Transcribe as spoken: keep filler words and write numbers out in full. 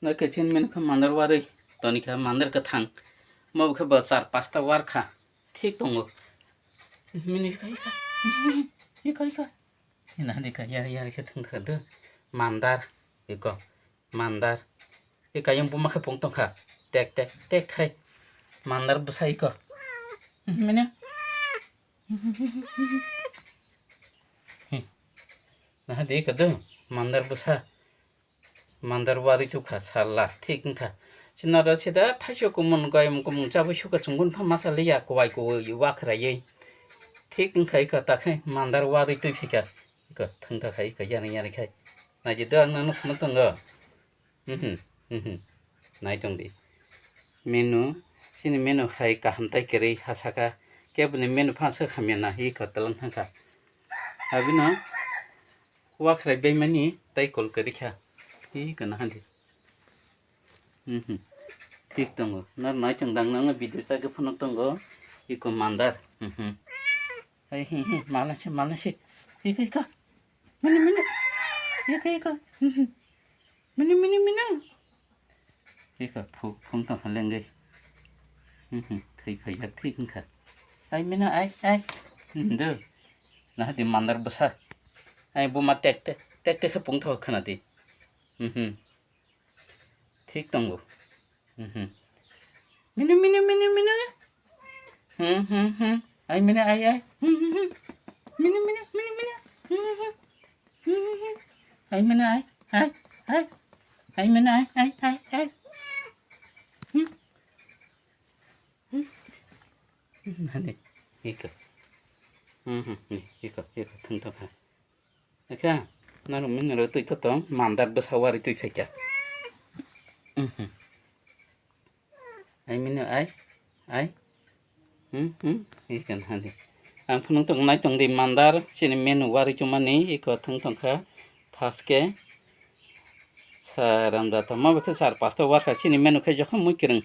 Nokhe chini menu kha mandar warwi, toni kha mandar kwthang. Mo khe bo char pasta war kha. Thik tongo. Menu ika ika. Ika ika. Ina hadi ka yar yar khe thung thung do. Mandar iko. Mandar. Ika yang buma khe pung tong kha. Tek tek tek khai. Mandar bwsa iko. Menu. Na hadi ka do. Mandar bwsa. Mandar warwi tukha salla, thik wngkha. Chinaro sida thaisok kumung goyam kumung chabwi sukha chwng boni pha masa liya, kuwai kuwai wakhraiywi. Thik wngkha, iko takhe mandar warwi twi phika. Iko thwngta khai, iko yarwi yarwi khai. Naidi do, ang nang nukhuno tongo. Mhm, mhm. Nai tongdi. Menu, chini menu khai kaham tai kwrwi hasaka. Keboni menu pha swk hamya na, iko twlang thangkha. Abino. Wakhrai baimani tai call kwrwi kha. Hi kana hadi. Mhm. Thik tongo. Nar nai tong dang nang video chagwi phunuk tongo. Iko mandar. Mhm. Hai hi hi malasi malasi. Iko iko. Mini mini. Iko iko. Mhm. Mini mini mini. Ika phu-, phung tong kha lengwi. Mhm, thwi phaijak thik wngkha. Ai mino, ai, ai. Hmm, do. Nahadi mandar bwsa. Ai buma tek tek, tek tek khe pung tong khna di. Mhm. Thik tongo. Mhm. Mino, mino, mino, mino. Hmm, hmm, hmm. Ai mino, ai, ai. Hmm, hmm, hmm. Mino, mino, mino, mino. Hmm, hmm, hmm. Ai mene ai, ai, ai. Ai mene ai, ai, ai, ai. Hmm. Hmm. Nani, iko. Hmm, hmm, ni, iko, iko, thung thung ha. Eka, nanu mene ro tui to tong, mandar bwsa wari tui phaikha. Hmm, hmm. Ai mino ai, ai. Hmm, hmm, ikan hadi. Ang phunung tong nai tong di mandar, sini menu wari chumani, iko thung tong kha, thaske. Saram da tamo bekhe sar pasta war kha, sini menu khe jokhon mui kwrwng.